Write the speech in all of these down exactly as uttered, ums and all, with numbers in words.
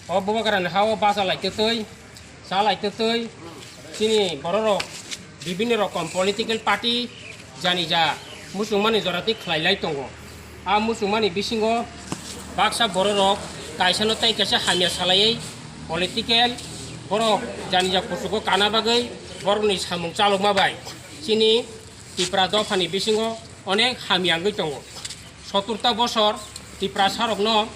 O bubagrani ha-o bacha lai twtwi, cha lai twtwi, chini bororok bibinno rokom political party jani ja muchungmani jora twi khlai lai tongo. A muchungmani bisingo baksa bororok kaisano tei kaisa hamya salaiwi political borok jani ja kuchugo kana bagwi borokni samung chalokma bai chini Tipra dophani bisingo onek hamya wngwi tongo. Soturta bosor Tiprasarokno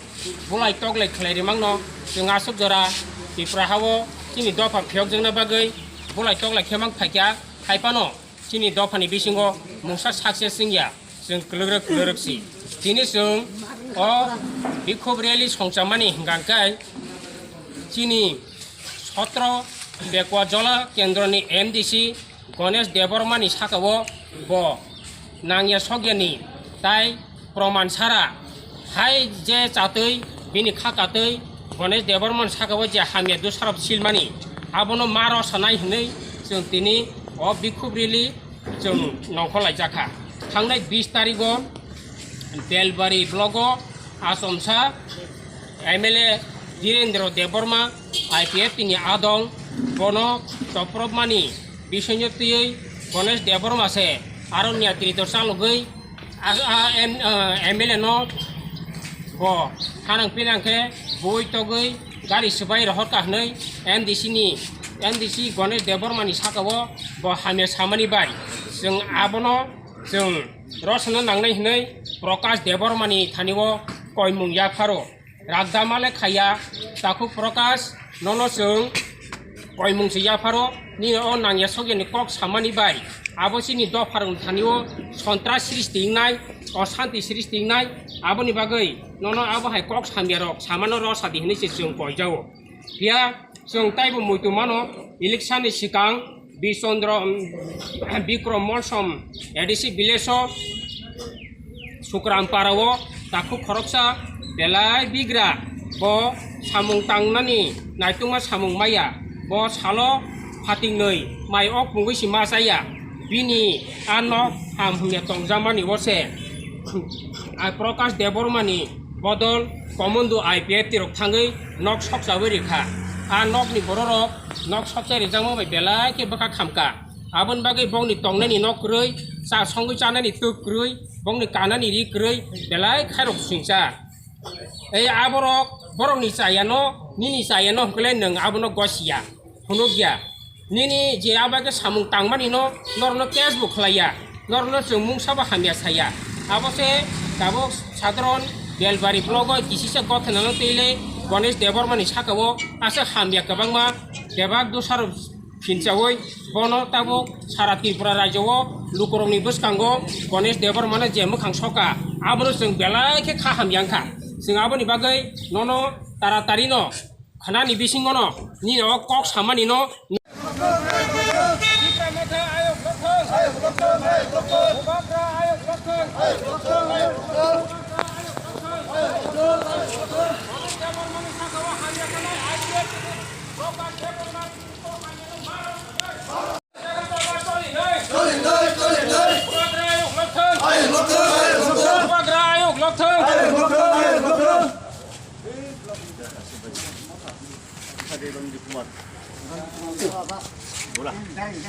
bulai toklai khlai rimangno chwng aswk jora Tipra ha-o chini dopha phiyokjakna bagwi bulai toklai khe mang phaikha, hai phano chini dophani bisingo mungsa success wngya, chwng kwlwgrwk kwlwgrwk si. Tini chwng o bikhub rally songchamani hwnkha khe chini sotro Bekwa Jola Kendroni M D C Ganesh Debbarmani saka-o bo nangya sokyani tai proman sara hai je chatwi bini kha katwi Ganesh Debbarmani saka-o je hamya dusarop silmani abono ma rw sanai hwnwi chwng tini o bikhub rally chwng nongkhor laijakha. Thangnai bis tarigo Belbari blogo achomsa M L A Dhirendra Debbarma I P F T ni adong bono topropmani bisingno twiwi Ganesh Debbarma se aro niya twitor chalogwi a, a, M, a, M L A no bo hanang pinang khe bui togwi gari swbai rohorkha hwnwi M D C ni, M D C Ganesh Debbarma ni saka-o bo hamya samani bai chwng abono chwng rosana nangnai hwnwi Prakash Debbarma ni thani-o koimung yapharo. Ragdama le khaiya, takhuk Prakash, nono chwng koimung se yapharo, nini o nangya sokyani kok samani bai, abo chini dopharokni thani-o sontras srishti wngnai, oshanti srishti wngnai, aboni bagwi nono abo hai kok samyarok samano rw sadi hwnwi se chwng koijao. Phiya chwng taibo muitu mano, election ni swkang Bichandra, um, Bikrom Molsom A D C village o Sukram para o takhuk khoroksa belai bigra, bo samung tangnani naitungma samung maya, bo salo phatingnwi mai ok pungwi si ma chaya, bini a nok ham hwnwi tongjamani o se, a Prakash Debbarma ni bodol Komondo I P F T rok thangwi nok sokchawi rikha. A nokni bororok nok sokchai rijakma bai belai khe bwkha khamkha. Aboni bagwi bongni tongnani nok kwrwi, cha songwi chanani twk kwrwi, bongni kanani ri kwrwi, belai khairok swngcha. Ei aborok borokni chayano, nini chayano hwnkhe nwng abono gosiya, phunukya. Nini je abo khe samung tangmani no, norokno case bo khlaiya, norokno chwng mungsa bo hamya saya. Abo se tabuk sadharon Belbari blogo kisisa gothenano twi le Ganesh Debbarmani saka-o aswk hamya kwbangma bebak dosarok phinchaui bono tabuk sara Tripura rajyo-o lukurokni bwskango Ganesh Debbarmano je mwkhang soka, abono chwng belai khe kha hamya wngkha. Chwng aboni bagwi nono taratarino khnani bisingono nini o kok samani no.